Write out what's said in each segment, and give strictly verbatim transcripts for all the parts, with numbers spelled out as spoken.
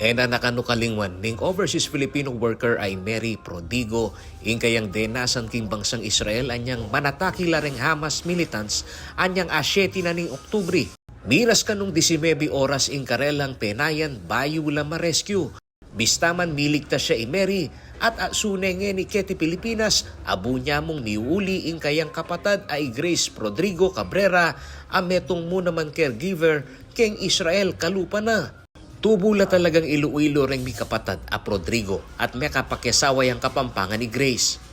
E na nakanu kalingwan ning overseas Filipino worker a i Mary Prodrigo, ing kayang denasan king bangsang Israel anyang manataki la reng Hamas militants anyang a siyete na ning Oktubre. Miras kanung disinuebe oras ing karelang penayan bayu la ma-rescue. Bista man miligtas ya i Mary, at atsu ne ngeni keti Pilipinas, abu nya mung miuuli ing kayang kapatad a i Grace Prodrigo Cabrera, a metung mu naman caregiver keng Israel kalupa na. Tubu la talagang Iloilo reng mikapatad a Prodrigo at mekapakiasawa yang Kapampangan i Grace.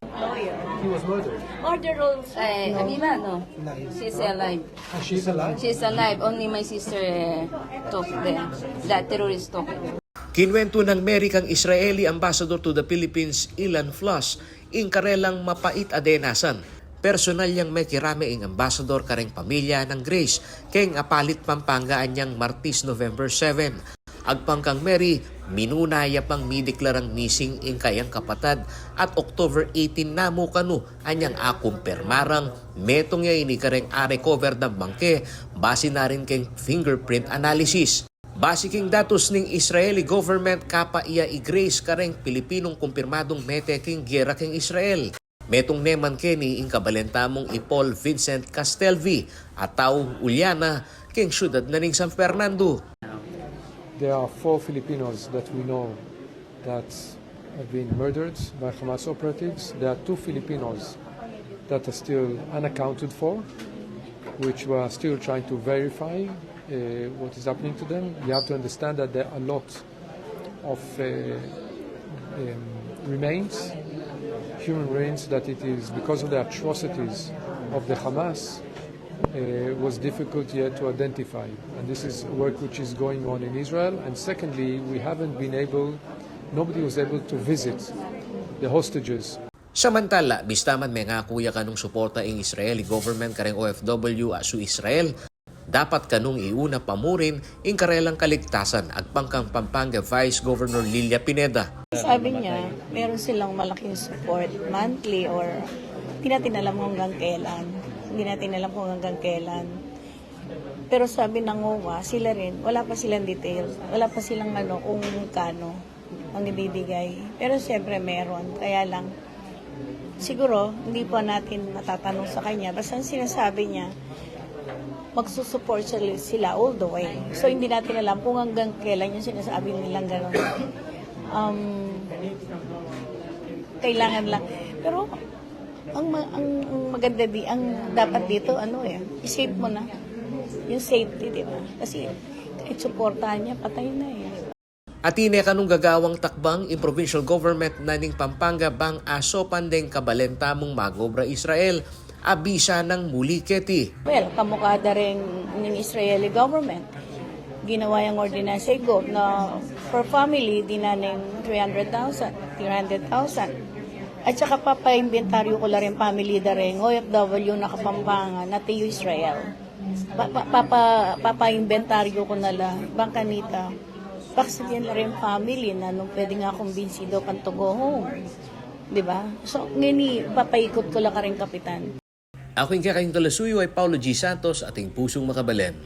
He was murdered. Order rolls. Eh, Amiba, no? She's alive. Ah, she's alive. She's alive. Only my sister took the, the terrorist took. Kinuwentu nang Mary kang Israeli Ambassador to the Philippines, Ilan Flaus, ing karelang mapait a denasan. Personal yang mekirame ing ambassador kareng pamilya nang Grace keng Apalit, Pampanga anyang Martes, November seven. Agpang kang Mary, minuna ya pang mideklarang missing ing kayang kapatad at October eighteen namu kanu anyang akumpirma rang metung ya ini kareng a-recover dang bangke base na rin keng fingerprint analysis. Base king datus ning Israeli government, kapa iya i Grace kareng Pilipinong kumpirmadung mete king gera keng Israel. Metung ne man keni ing kabalen tamung i Paul Vincent Castelvi, a tau Juliana, keng syudad na ning San Fernando. There are four Filipinos that we know that have been murdered by Hamas operatives. There are two Filipinos that are still unaccounted for, which we are still trying to verify uh, what is happening to them. You have to understand that there are a lot of uh, um, remains, human remains, that it is because of the atrocities of the Hamas uh, was difficult yet to identify. And this is work which is going on in Israel. And secondly, we haven't been able, nobody was able to visit the hostages. Samantala, bista man mengaku ya kanung suporta ing Israeli government kareng O F W a su Israel, dapat kanung iuna pa mu rin ing karelang kaligtasan, agpang kang Pampanga Vice Governor Lilia Pineda. Sabi niya, meron silang malaking support monthly or hindi natin alam kung hanggang kailan. Hindi natin alam kung hanggang kailan. Pero sabi ng OWWA, sila rin, wala pa silang details. Wala pa silang ano, kung kano ang ibibigay. Pero siyempre meron. Kaya lang, siguro, hindi pa natin matatanong sa kanya. Basta ang sinasabi niya, magsusupport sila, sila all the way. So, hindi natin alam kung hanggang kailan yung sinasabi nilang gano'n. Um, kailangan lang. Pero, ang, ma- ang, ang maganda di, ang dapat dito, ano eh, i-save mo na. Yung safety, di ba? Kasi, kahit suportahan niya, patay na eh. Atin ne kanung gagawang takbang ing provincial government na ning Pampanga bang asopan deng kabalen tamung mag-obra Israel a bisa nang muli keti. Well, kamukha da rin ng Israeli government. Ginawa yung ordinansa yung gov na per family, di na ning three hundred thousand, three hundred thousand. At saka papaimbentaryo ko la rin family da rin, O F W na Kapampangan, na tiyu Israel. Pa, pa, papa, papaimbentaryo ko na la, bang kanita, vaccine la rin family na nung pwede nga kumbinsido kan to go home. Di ba? So, ngini, papaikot ko la karing kapitan. Aku ing kekayung kalasuyu ay Paulo G. Santos, ating pusung makabalen.